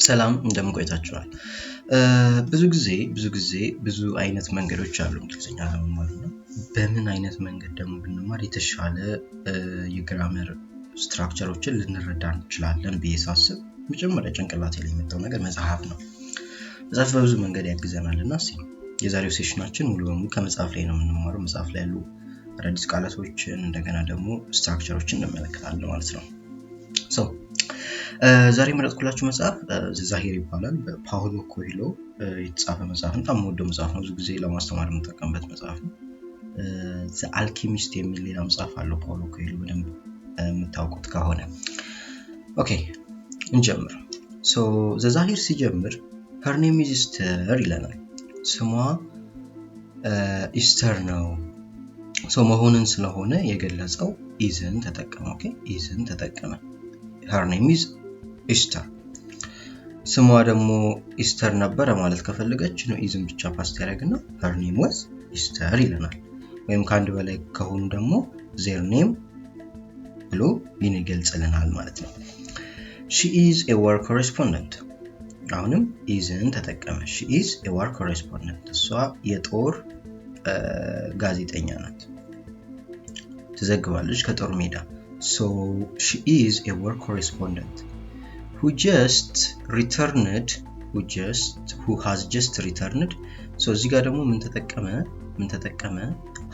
ሰላም፣ እንደምን ቆይታችኋል? ብዙ ጊዜ ብዙ አይነት መንገዶች አሉ እንግሊዝኛ ለመማር። እና በምን አይነት መንገድ ደግሞ ብንማር የተሻለ የ grammar structure ኦችን ልንረዳ እንችላለን ብዬ ሳስብ መጀመሪያ ጭንቅላቴ ላይ የመጣው ነገር መጽሐፍ ነው። መጽሐፍ በብዙ መንገድ ያግዘናል። እና እስኪ የዛሬው session ኣችን ሙሉ በሙሉ ከመጽሐፍ ላይ ነው የምንማረው። መጽሐፍ ላይ ያሉ አዳዲስ ቃላቶችን እንደገና ደግሞ structure ኦችን እንመለከታለን ማለት ነው። So ዛሬ የመረጥኩላችሁ መጽሐፍ ዛሂር ይባላል። በፓውሎ ኮሄሎ የተጻፈ መጽሐፍ ነው። በጣም የምወደው መጽሐፍ ነው። ብዙ ጊዜ ለማስተማር የምጠቀምበት መጽሐፍ ነው። The Alchemist የሚል ሌላ መጽሐፍ አለው ፓውሎ ኮሄሎ፣ በደንብ የምታውቁት ከሆነ። Okay፣ እንጀምር። So The Zahir ሲጀምር "Her name is Esther" ይለናል። ስሟ ኢስተር ነው። So መሆንን ስለሆነ የገለጸው is ን ተጠቀመ። Okay፣ is ን ተጠቀመ። Her name is Esther። ስሟ ደግሞ ኢስተር ነበረ ማለት ከፈለገች ነው is ን ብቻ past ያደረግና "Her name was Esther" ይለናል። ወይም ከአንድ በላይ ከሆኑ ደግሞ their name ብሎ ይገልጽልናል ማለት ነው። She is a war correspondent። አሁንም is ን ተጠቀመ። She is a war correspondent። እሷ የጦር ጋዜጠኛ ናት። ትዘግባለች ከጦር ሜዳ። So she is a war correspondent who just returned, who has just returned። So እዚህ ጋር ደግሞ ምን ተጠቀመ? ምን ተጠቀመ?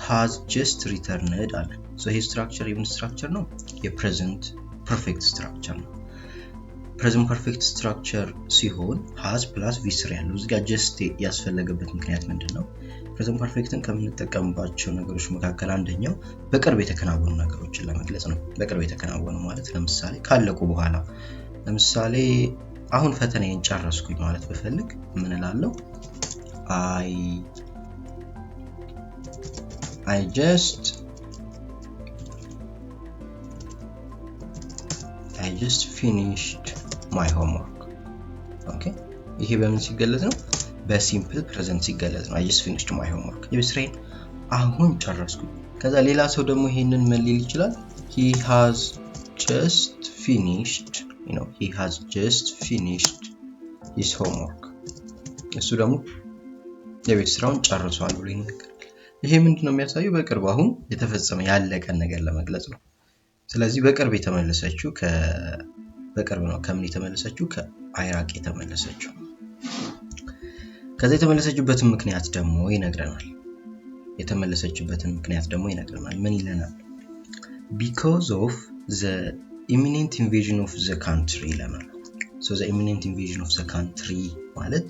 "Has just returned" አለ። So ይሄ structure የምን structure ነው? የ present perfect structure ነው። Present perfect structure ሲሆን has plus V3 ያለው። እዚህ ጋር just ያስፈለገበት ምክንያት ምንድን ነው? Present perfect ን ከምንጠቀምባቸው ነገሮች መካከል አንደኛው በቅርብ የተከናወኑ ነገሮችን ለመግለጽ ነው። በቅርብ የተከናወኑ ማለት ለምሳሌ ካለቁ በኋላ፣ ለምሳሌ አሁን ፈተናዬን ጨረስኩኝ ማለት ብፈልግ ምን እላለሁ? I just finished my homework። Okay፣ ይሄ በምን ሲገለጽ ነው? በ simple present ሲገለጽ ነው። I just finished my homework፣ የቤት ስራዬን አሁን ጨረስኩኝ። ከዛ ሌላ ሰው ደግሞ ይሄንን ምን ሊል ይችላል? He has just finished his homework። እሱ ደግሞ የቤት ስራውን ጨርሷል ብሎ ይናገራል። ይሄ ምንድን ነው የሚያሳየው? በቅርብ አሁን የተፈጸመ ያለቀን ነገር ለመግለጽ ነው። ስለዚህ በቅርብ የተመለሰችው፣ በቅርብ ነው። ከምን የተመለሰችው? ከኢራቅ የተመለሰችው። ከዛ የተመለሰችበትን ምክንያት ደግሞ ይነግረናል። የተመለሰችበትን ምክንያት ደግሞ ይነግረናል። ምን ይለናል? "Because of the imminent invasion of the country" ይለናል። So the imminent invasion of the country ማለት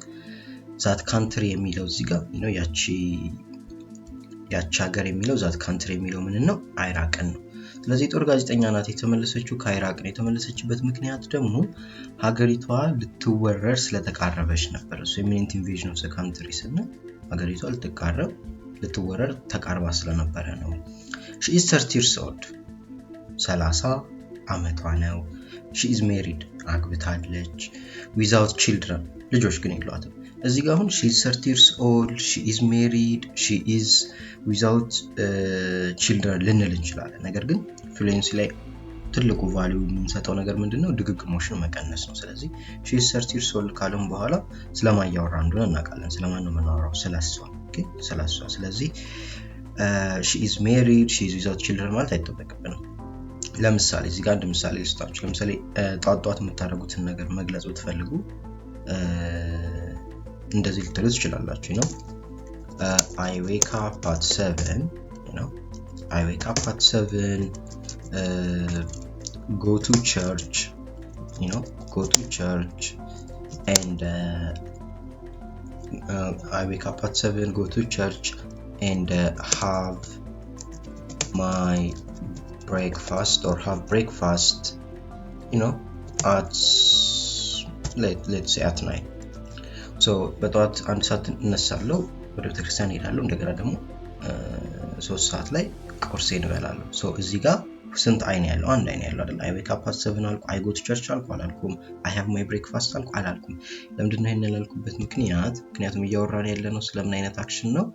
that country የሚለው እዚህ ጋር ነው፣ ያቺ ሀገር የሚለው፣ that country የሚለው ምን ነው? ኢራቅን ነው። ስለዚህ የጦር ጋዜጠኛ ናት፣ የተመለሰችው ከኢራቅ ነው። የተመለሰችበት ምክንያት ደግሞ ሀገሪቷ ልትወረር ስለተቃረበች ነበር። So imminent invasion of the country ስንል ሀገሪቷ ልትወረር ተቃርባ ስለነበረ ነው። She is 30 years old፣ 30 አመቷ ነው። She is married፣ አግብታለች። Without children፣ ልጆች ግን የሏትም። እዚህ ጋር አሁን she is 30 years old፣ she is married፣ she is without children ልንል እንችላለን። ነገር ግን fluency ላይ ትልቁ value የምንሰጠው ነገር ምንድን ነው? ድግግሞሽን መቀነስ ነው። ስለዚህ she is 30 years old ካልን በኋላ ስለማን እያወራ እንደሆነ እናውቃለን። ስለማን ነው የምናወራው? ስለሷ፣ ስለሷ። ስለዚህ she is married፣ she is without children ማለት አይጠበቅብንም። ለምሳሌ እዚህ ጋር አንድ ምሳሌ ልስጣችሁ። ለምሳሌ ጧት ጧት የምታደርጉትን ነገር መግለጽ ብትፈልጉ እንደዚህ ልትሉ ትችላላችሁ ነው። I wake up at 7 ነው። I wake up at 7, go to church go to church and I wake up at 7, go to church and have my breakfast or have breakfast at let's say at 9። So በጠዋት 1 ሰዓት እነሳለሁ፣ ወደ ቤተክርስቲያን እሄዳለሁ፣ እንደገና ደግሞ 3 ሰዓት ላይ ቁርሴን እበላለሁ። So እዚህ ጋር ስንት I ነው ያለው? አንድ I ነው ያለው አይደል? I wake up at 7 አልኩ፣ I go to church አልኩ አላልኩም፣ I have my breakfast አልኩ አላልኩም። ለምንድን ነው ይሄንን ያላልኩበት ምክንያት? ምክንያቱም እያወራን ያለ ነው ስለምን አይነት action ነው?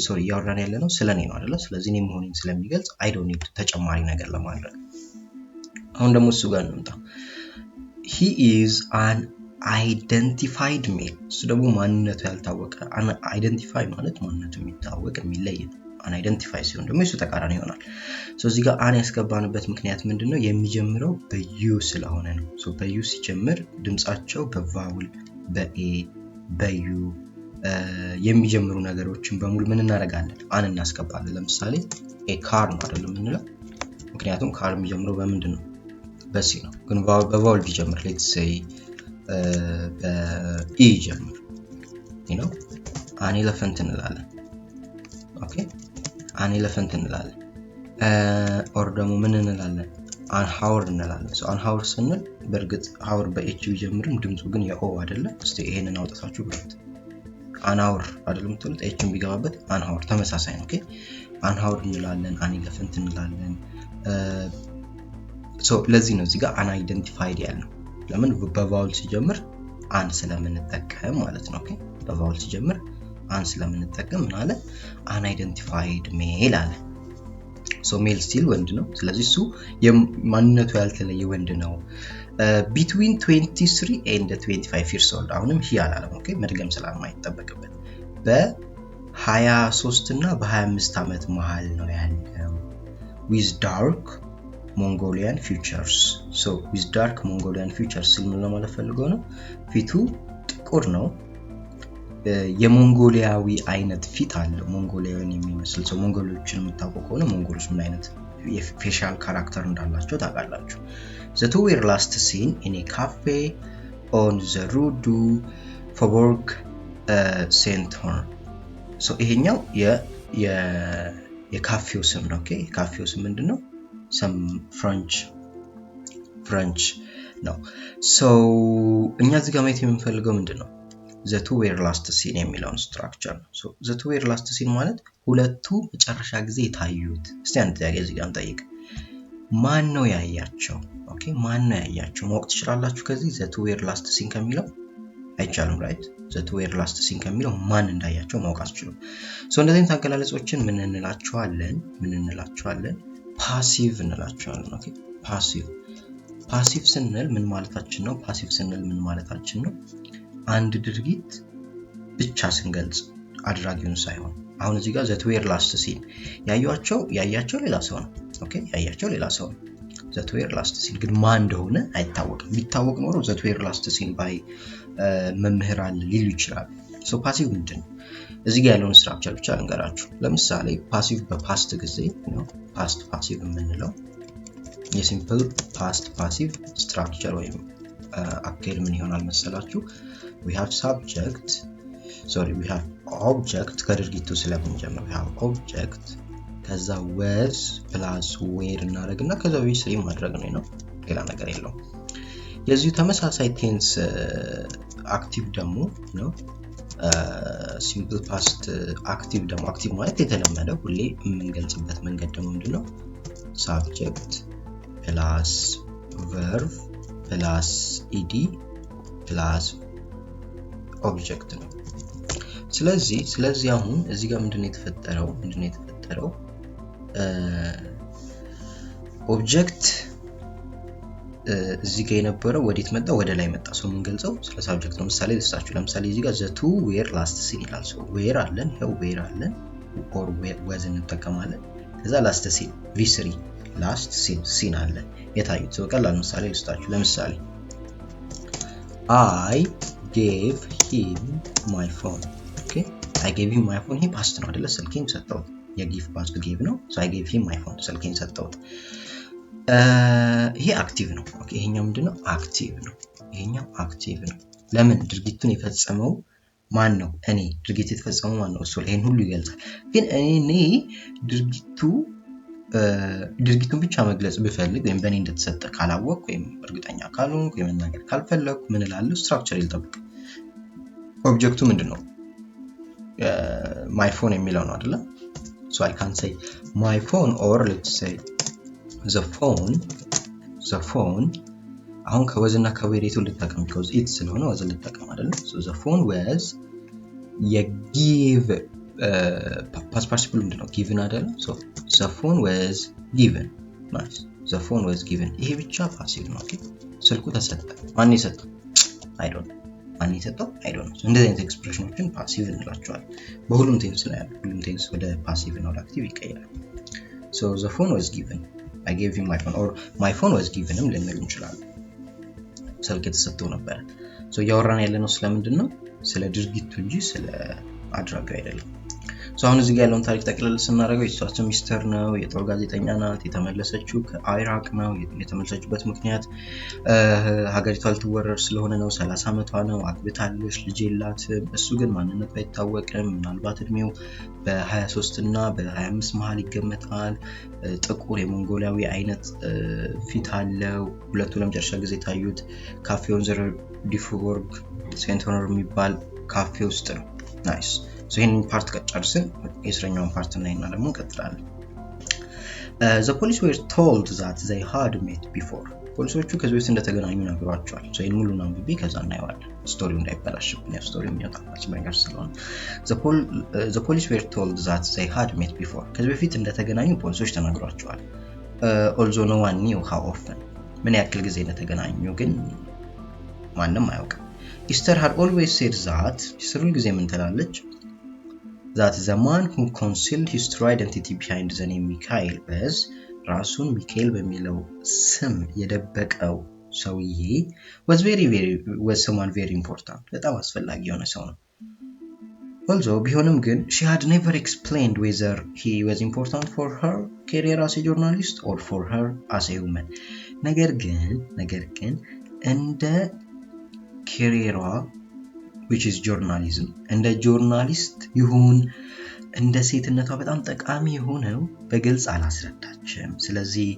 Sorry፣ እያወራን ያለ ነው ስለ እኔ ነው አይደለ? ስለዚህ እኔ መሆኔን ስለሚገልጽ I don't need ተጨማሪ ነገር ለማድረግ። አሁን ደግሞ እሱ ጋር እንምጣ። He is unidentified male። እሱ ደግሞ ማንነቱ ያልታወቀ፣ identify ማለት ማንነቱ የሚታወቅ የሚለይ ነው። Unidentify ሲሆን ደግሞ የሱ ተቃራኒ ይሆናል። እዚህ ጋር un ያስገባንበት ምክንያት ምንድን ነው? የሚጀምረው በ U ስለሆነ ነው። በ U ሲጀምር ድምፃቸው በ vowel፣ በ A፣ በ U የሚጀምሩ ነገሮችን በሙሉ ምን እናደርጋለን? Un እናስገባለን። ለምሳሌ a car ነው አይደለም የምንለው፣ ምክንያቱም car የሚጀምረው በምንድን ነው? በ C ነው። ግን በ vowel ቢጀምር፣ let's say በ E ይጀምር ነው፣ an elephant እንላለን። Okay, an elephant እንላለን። Or ደግሞ ምን እንላለን? An hour እንላለን። An hour ስንል በእርግጥ hour በ H ቢጀምርም ድምፁ ግን የ O አይደለ? እስቲ ይሄንን አውጥታችሁ ብሉት። An hour አይደለም የምትሉት? H ን ቢገባበት an hour ተመሳሳይ ነው። Okay, an hour እንላለን፣ an elephant እንላለን። ለዚህ ነው እዚህ ጋር unidentified ያልነው። ለምን? በ vowel ሲጀምር un ስለምንጠቀም ማለት ነው። Okay, በ vowel ሲጀምር un ስለምንጠቀም ምን አለ? Unidentified male አለ። So male still ወንድ ነው። ስለዚህ እሱ ማንነቱ ያልተለየ ወንድ ነው። Between 23 and 25 years old። አሁንም he አላለም። Okay, መድገም ስለማይጠበቅበት በ23 እና በ25 ዓመት መሃል ነው ያለው። With dark Mongolian features። So with dark Mongolian features ሲል ምን ለማለት ፈልገው ነው? ፊቱ ጥቁር ነው። የሞንጎሊያዊ አይነት ፊት አለው። ሞንጎሊያዊን የሚመስል ሰው፣ ሞንጎሎችን የምታውቁ ከሆነ ሞንጎሎች ምን አይነት የ facial character እንዳላቸው ታውቃላችሁ። The two were last seen in a cafe on the Rue du Faubourg Saint-Honoré። ይሄኛው የካፌው ስም ነው። Okay, የካፌው ስም ምንድን ነው? Some French ነው። So እኛ እዚህ ጋር ማየት የምንፈልገው ምንድን ነው? The two were last seen የሚለውን structure ነው። The two were last seen ማለት ሁለቱ መጨረሻ ጊዜ የታዩት። እስቲ አንድ ጥያቄ እዚህ ጋር እንጠይቅ። ማን ነው ያያቸው? Okay, ማን ነው ያያቸው? ማወቅ ትችላላችሁ ከዚህ the two were last seen ከሚለው? አይቻልም፣ right? The two were last seen ከሚለው ማን እንዳያቸው ማወቅ አትችሉም። So እንደዚህ አይነት አገላለጾችን ምን እንላቸዋለን? ምን እንላቸዋለን? Passive እንላቸዋለን። Okay, passive። Passive ስንል ምን ማለታችን ነው? Passive ስንል ምን ማለታችን ነው? አንድ ድርጊት ብቻ ስንገልጽ አድራጊውን ሳይሆን። አሁን እዚህ ጋር the two were last seen ያዩቸው፣ ያያቸው ሌላ ሰው ነው። Okay, ያያቸው ሌላ ሰው ነው። The two were last seen ግን ማን እንደሆነ አይታወቅም። ቢታወቅ ኖሮ the two were last seen by መምህራን ሊሉ ይችላሉ። So passive ምንድን ነው? እዚህ ጋር ያለውን structure ብቻ ልንገራችሁ። ለምሳሌ passive በ past ጊዜ ነው፣ past passive የምንለው የ simple past passive structure ወይም አካሄድ ምን ይሆናል መሰላችሁ? We have subject, sorry, we have object። ከድርጊቱ ስለምንጀምር we have object፣ ከዛ was plus were እናደርግና ከዛ V3 ማድረግ ነው፣ ሌላ ነገር የለውም። የዚሁ ተመሳሳይ tense active ደግሞ ነው፣ simple past active ደግሞ፣ active ማለት የተለመደው ሁሌ የምንገልጽበት መንገድ ደግሞ ምንድነው? Subject plus verb plus ed plus object ነው። ስለዚህ አሁን እዚህ ጋር ምንድነው የተፈጠረው? ምንድነው የተፈጠረው? Object እዚህ ጋር የነበረው ወዴት መጣ? ወደ ላይ መጣ። So የምንገልጸው ስለ subject ነው። ምሳሌ ልስጣችሁ። ለምሳሌ እዚህ ጋር the two were last seen ይላል። So were አለን፣ ይኸው were አለን፣ or was እንጠቀማለን። ከዛ last seen V3፣ last seen፣ seen አለ የታዩት። So ቀላል ምሳሌ ልስጣችሁ። ለምሳሌ I gave him my phone። Okay, I gave him my phone። ይሄ past ነው አይደለ? ስልኬን ሰጠሁት። የ give past gave ነው። So I gave him my phone፣ ስልኬን ሰጠሁት። ይሄ active ነው። Okay, ይሄኛው ምንድነው? Active ነው። ይሄኛው active ነው። ለምን? ድርጊቱን የፈጸመው ማን ነው? እኔ። ድርጊቱ የተፈጸመው ማን ነው? እሱ። ይሄን ሁሉ ይገልጻል። ግን እኔ ድርጊቱን ብቻ መግለጽ ብፈልግ ወይም በእኔ እንደተሰጠ ካላወቅኩ ወይም እርግጠኛ ካልሆንኩ ወይም መናገር ካልፈለግኩ ምን እላለሁ? Structure ልጠብቅ። Object ኡ ምንድን ነው? My phone የሚለው ነው አይደለ? So I can say my phone or let's say the phone። The phone አሁን ከ was እና ከ were የቱን ልጠቀም? Because it ስለሆነ was ልጠቀም አይደለ? So the phone was፣ የ give past participle ምንድን ነው? Given አይደለ? So the phone was given። Nice። The phone was given። ይሄ ብቻ passive ነው። Okay, ስልኩ ተሰጠ። ማን የሰጠው? I don't። ማን የሰጠው? I don't። እንደዚህ አይነት expression ኦችን passive እንላቸዋለን። በሁሉም tense ላይ ያሉ ሁሉም tense ወደ passive እና ወደ active ይቀየራል። So the phone was given, I gave him my phone or my phone was given ም ልንል እንችላለን። ስልክ የተሰጠው ነበረ። So እያወራን ያለነው ስለምንድን ነው? ስለ ድርጊቱ እንጂ ስለ አድራጊው አይደለም። So አሁን እዚህ ጋር ያለውን ታሪክ ጠቅለል ስናደርገው የሷ ስም ኢስተር ነው። የጦር ጋዜጠኛ ናት። የተመለሰችው ከኢራቅ ነው። የተመለሰችበት ምክንያት ሀገሪቷ ልትወረር ስለሆነ ነው። 30 ዓመቷ ነው። አግብታለች፣ ልጅ የላትም። እሱ ግን ማንነቱ አይታወቅም። ምናልባት እድሜው በ23 እና በ25 መሀል ይገመታል። ጥቁር የሞንጎሊያዊ አይነት ፊት አለው። ሁለቱ ለመጨረሻ ጊዜ የታዩት ካፌ ኦንዘር ዲፎርግ ሴንት ሆነር የሚባል ካፌ ውስጥ ነው። Nice። ይህንን part ከጨርስን የስረኛውን part እናይና ደግሞ እንቀጥላለን። The police were told that they had met before። ፖሊሶቹ ከዚህ በፊት እንደተገናኙ ነግሯቸዋል። ይህን ሙሉን አንብቤ ከዛ እናየዋለን። Story ው እንዳይበላሽብን፣ ያው story ው የሚወጣባቸው ነገር ስለሆነ። The police were told that they had met before፣ ከዚህ በፊት እንደተገናኙ ፖሊሶች ተነግሯቸዋል። Although no one knew how often፣ ምን ያክል ጊዜ እንደተገናኙ ግን ማንም አያውቅም። Esther had always said that፣ ኢስተር ሁል ጊዜ ምን ትላለች? That the man who concealed his true identity behind the name Mikhail was፣ ራሱን ሚካኤል በሚለው ስም የደበቀው ሰውዬ was very very was someone very important፣ በጣም አስፈላጊ የሆነ ሰው ነው። Although፣ ቢሆንም ግን she had never explained whether he was important for her career as a journalist or for her as a woman። ነገር ግን እንደ career ሯ, which is journalism፣ እንደ journalist ይሁን እንደ ሴትነቷ በጣም ጠቃሚ የሆነው በግልጽ አላስረዳችም። ስለዚህ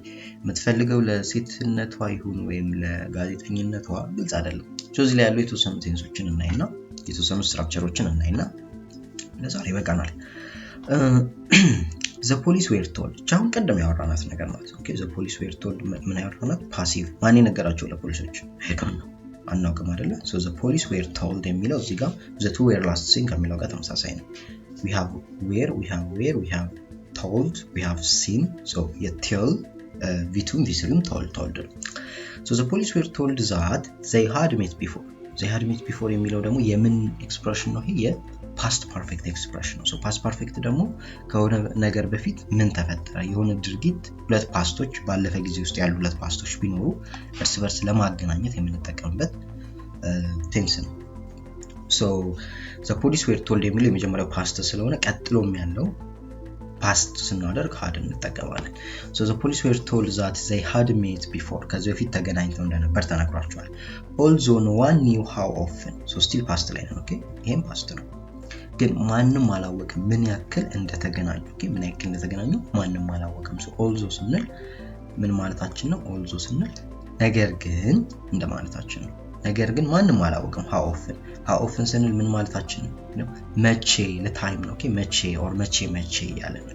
የምትፈልገው ለሴትነቷ ይሁን ወይም ለጋዜጠኝነቷ ግልጽ አይደለም። እዚህ ላይ ያሉ የተወሰኑ tense ኦችን እናይና የተወሰኑ structure ኦችን እናይና ለዛሬ ይበቃናል። The police were told፣ አሁን ቀደም ያወራናት ነገር ናት። The police were told ምን ያወራናት? Passive። ማን የነገራቸው ለፖሊሶች? ሄዶን ነው፣ አናውቅም አይደለ? So the police were told የሚለው እዚህ ጋር the two were last seen ከሚለው ጋር ተመሳሳይ ነው። We have were, we have were, we have told, we have seen። So የ tell V2 ም V3 ም told, told ነው። So the police were told that they had met before። They had met before የሚለው ደግሞ የምን expression ነው? ይሄ የ past perfect expression ነው። So past perfect ደግሞ ከሆነ ነገር በፊት ምን ተፈጠረ፣ የሆነ ድርጊት ሁለት past ኦች፣ ባለፈ ጊዜ ውስጥ ያሉ ሁለት past ኦች ቢኖሩ እርስ በርስ ለማገናኘት የምንጠቀምበት tense ነው። So the police were told የሚለው የመጀመሪያው past ስለሆነ ቀጥሎም ያለው past ስናደርግ had እንጠቀማለን። So the police were told that they had met before፣ ከዚህ በፊት ተገናኝተው እንደነበር ተነግሯቸዋል። Although no one knew how often፣ so still past ላይ ነው። Okay, ይሄም past ነው፣ ግን ማንም አላወቅም ምን ያክል እንደተገናኙ። Okay, ምን ያክል እንደተገናኙ ማንም አላወቅም። So although ስንል ምን ማለታችን ነው? Although ስንል ነገር ግን እንደማለታችን ነው። ነገር ግን ማንም አላወቅም። How often፣ how often ስንል ምን ማለታችን ነው? መቼ፣ ለ time ነው። Okay, መቼ or መቼ መቼ እያለ ነው።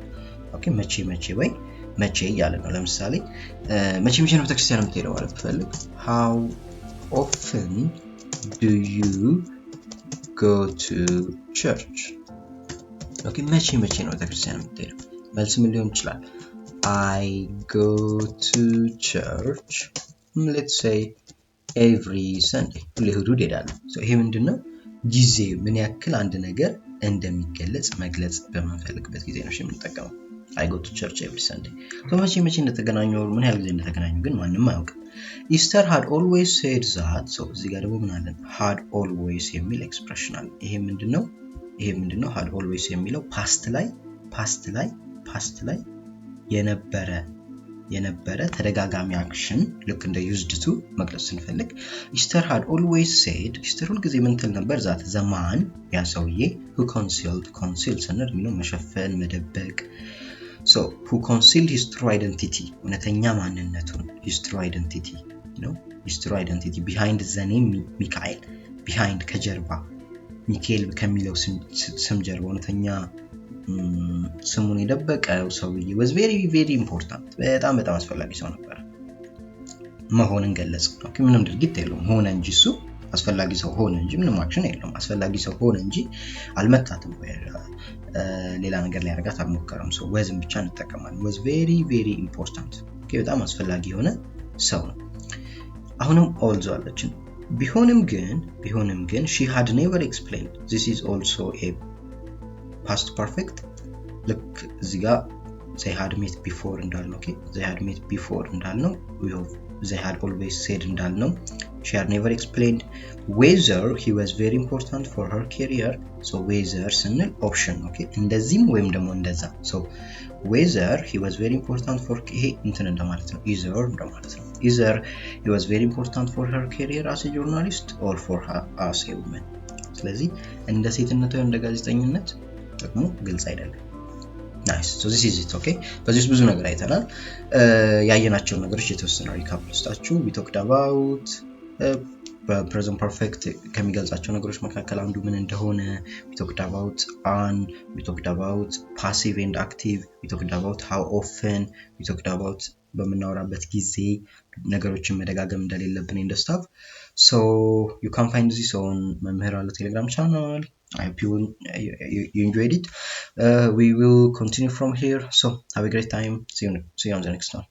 Okay, መቼ መቼ ወይ መቼ እያለ ነው። ለምሳሌ መቼ መቼ ነው ቤተክርስቲያን የምትሄደው ማለት ብፈልግ how often do you go to church? Okay, መቼ መቼ ነው ቤተክርስቲያን የምትሄደው? መልስ ምን ሊሆን ይችላል? I go to church, let's say, every Sunday፣ ሁሌ እሑድ እሑድ እሄዳለሁ። ይሄ ምንድን ነው? ጊዜ ምን ያክል አንድ ነገር እንደሚገለጽ መግለጽ በምንፈልግበት ጊዜ ነው የምንጠቀመው። I go to church every Sunday። መቼ መቼ እንደተገናኙ፣ ምን ያህል ጊዜ እንደተገናኙ ግን ማንም አያውቅም። Esther had always said that፣ so እዚህ ጋር ደግሞ ምን አለን? Had always የሚል expression አለ። ይሄ ምንድን ነው? ይሄ ምንድን ነው? Had always የሚለው past ላይ የነበረ ተደጋጋሚ action ልክ እንደ used to መግለጽ ስንፈልግ Esther had always said፣ ኢስተር ሁልጊዜ ምን ትል ነበር? That the man፣ ያ ሰውዬ፣ who concealed፣ conceal ስንል የሚለው መሸፈን፣ መደበቅ፣ so who concealed his true identity፣ እውነተኛ ማንነቱን፣ his true identity ነው፣ his true identity behind the name ሚካኤል፣ behind ከጀርባ፣ ሚካኤል ከሚለው ስም ጀርባ እውነተኛ ስሙን የደበቀው ሰውዬ was very very important፣ በጣም በጣም አስፈላጊ ሰው ነበር። መሆንን ገለጽ። ምንም ድርጊት የለውም፣ ሆነ እንጂ፣ እሱ አስፈላጊ ሰው ሆነ እንጂ ምንም action የለውም። አስፈላጊ ሰው ሆነ እንጂ አልመታትም፣ ሌላ ነገር ሊያደርጋት አልሞከረም። So was ን ብቻ እንጠቀማለን። Was very very important። በጣም አስፈላጊ የሆነ ሰው ነው። አሁንም although አለችን። ቢሆንም ግን she had never explained. This is also a past perfect። ልክ እዚህ ጋር they had met before እንዳልነው፣ okay, they had met before እንዳልነው፣ they had always said እንዳልነው፣ she had never explained whether he was very important for her career. So whether ስንል option፣ okay፣ እንደዚህም ወይም ደግሞ እንደዛ። So whether he was very important for፣ ይሄ እንትን እንደማለት ነው፣ either እንደማለት ነው። Either he was very important for her career as a journalist or for her as a woman። ስለዚህ እንደ ሴትነት ወይም እንደ ጋዜጠኝነት ጥቅሙ ግልጽ አይደለም። Nice. So this is it, okay። በዚህ ውስጥ ብዙ ነገር አይተናል። ያየናቸውን ነገሮች የተወሰነ recap ልስጣችሁ። We talked about በ present perfect ከሚገልጻቸው ነገሮች መካከል አንዱ ምን እንደሆነ፣ we talked about an, we talked about passive and active, we talked about how often, we talked about በምናወራበት ጊዜ ነገሮችን መደጋገም እንደሌለብን and stuff. So you can find this on መምህር አለ Telegram channel. I hope you enjoyed it. We will continue from here. So have a great time. See you on the next one.